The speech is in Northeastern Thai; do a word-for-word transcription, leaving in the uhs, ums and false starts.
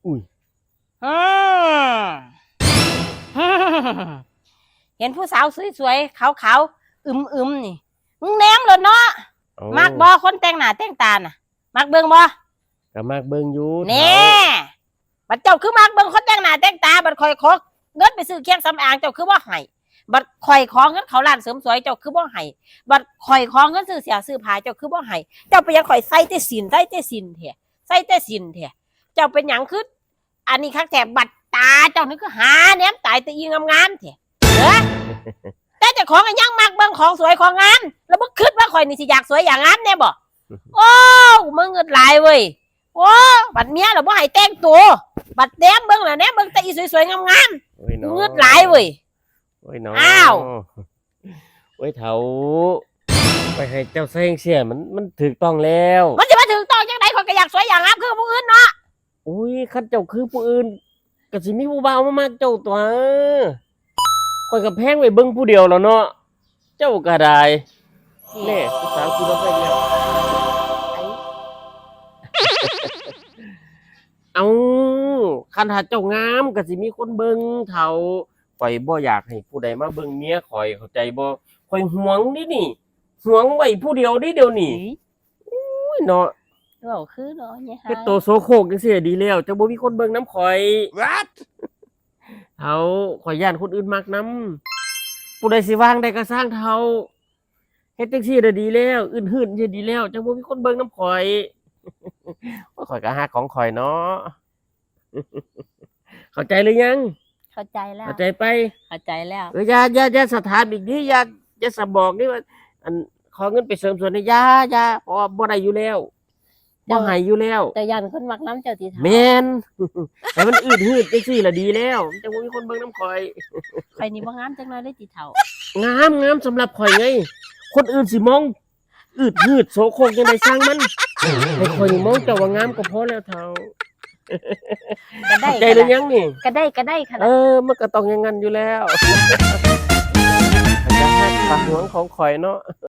อุ้ย อืม เห็นผู้สาวสวยๆ ขาวๆ อึมๆ นี่ มึงแนมเลยเนาะ โอ้ มักบ่คนแต่งหน้าแต่งตาน่ะ มักเบิ่งบ่ ก็มักเบิ่งอยู่ แน่ เฒ่า บัดเจ้าคือมักเบิ่งคนแต่งหน้าแต่งตา บัดข่อยขอเงินไปซื้อเครื่องสำอาง เจ้าคือบ่ให้ บัดข่อยขอเงินเข้าร้านเสริมสวย เจ้าคือบ่ให้ บัดข่อยขอเงินซื้อเสื้อซื้อผ้า เจ้าคือบ่ให้ เจ้าเป็นหยังข่อยใส่แต่สิ้น ใส่แต่สิ้นแท้ ใส่แต่สิ้นแท้ เจ้าเป็นหยังคือ อันนี้คักแท้ บัดตาเจ้านี่คือหาแนมตายแต่อีงามๆ แท้ เอ้อ แต่เจ้าของก็ยังมักเบิ่งของสวยของงาม แล้วบ่คิดว่าข่อยนี่สิอยากสวยอยากงามแน่บ่ โอ้ มึงเงิดหลายเว้ย โอ้ บัดเมียเราบ่ให้แต่งตัว บัดแนมเบิ่งล่ะ แนมเบิ่งแต่อีสวยๆ งามๆ โอ้ยเนาะ เงิดหลายเว้ย โอ้ยเนาะ อ้าว โอ้ยเฒ่า ไปให้เจ้าใส่จั่งซี้ มัน มันถูกต้องแล้ว มันสิมาถูกต้องจั่งใด ข่อยก็อยากสวยอยากงามคือผู้อื่นเนาะ อุ้ย คันเจ้าคือผู้อื่น ก็สิมีผู้บ่าวมามักเจ้าตั๊ว ข่อยก็แพงไว้เบิ่งผู้เดียวแล้วเนาะ เจ้าก็ได้ แน่ ผู้สาวขี่รถไปแล้ว เอ้า คันถ้าเจ้างามก็สิมีคนเบิ่งเฒ่า ข่อยบ่อยากให้ผู้ใดมาเบิ่งเมียข่อย เข้าใจบ่ ข่อยหวงเด้นี่ หวงไว้ผู้เดียวเด้เดี๋ยวนี้ อุ๊ย อุ้ยเนาะ เว้าคือเนาะ ยายหา เฮ็ดโตโสโครกจั่งซี้ดีแล้ว จั่งบ่มีคนเบิ่งนำข่อย What? เฒ่า ข่อยย้านคนอื่นมักนำ ผู้ใดสิว่าจั่งใดก็ซ่างเฒ่า เฮ็ดจั่งซี้น่ะดีแล้ว อึดหืดจั่งซี้ดีแล้ว จั่งบ่มีคนเบิ่งนำข่อย โอ้ย ข่อยก็ฮักของข่อยเนาะ เข้าใจหรือยัง เข้าใจแล้ว เข้าใจไป เข้าใจแล้ว เออ อย่า อย่า อย่าสะถามอีกเด้ อย่า อย่าสะบอกเด้ว่า อัน ขอเงินไปเสริมสวยนี่ อย่า อย่า เพราะว่าบ่ได้อยู่แล้ว บ่ให้อยู่แล้ว แต่ย้านคนมักนำเจ้าติเฒ่า แม่น ให้มันอืดหืดจั่งซี้ล่ะดีแล้ว จั่งบ่มีคนเบิ่งนำข่อย ข่อยนี่บ่งามจักหน่อยเลยติเฒ่า งาม งามสำหรับข่อยไง คนอื่นสิมอง อืดหืดโสโครกจั่งใดซ่างมัน ให้ข่อยนี่มองเจ้าว่างามก็พอแล้วเฒ่า ก็ได้ เข้าใจหรือยังนี่ ก็ได้ ก็ได้ค่ะ เออ มันก็ต้องอย่างนั้นอยู่แล้ว ก็ฮักก็หวงของข่อยเนาะ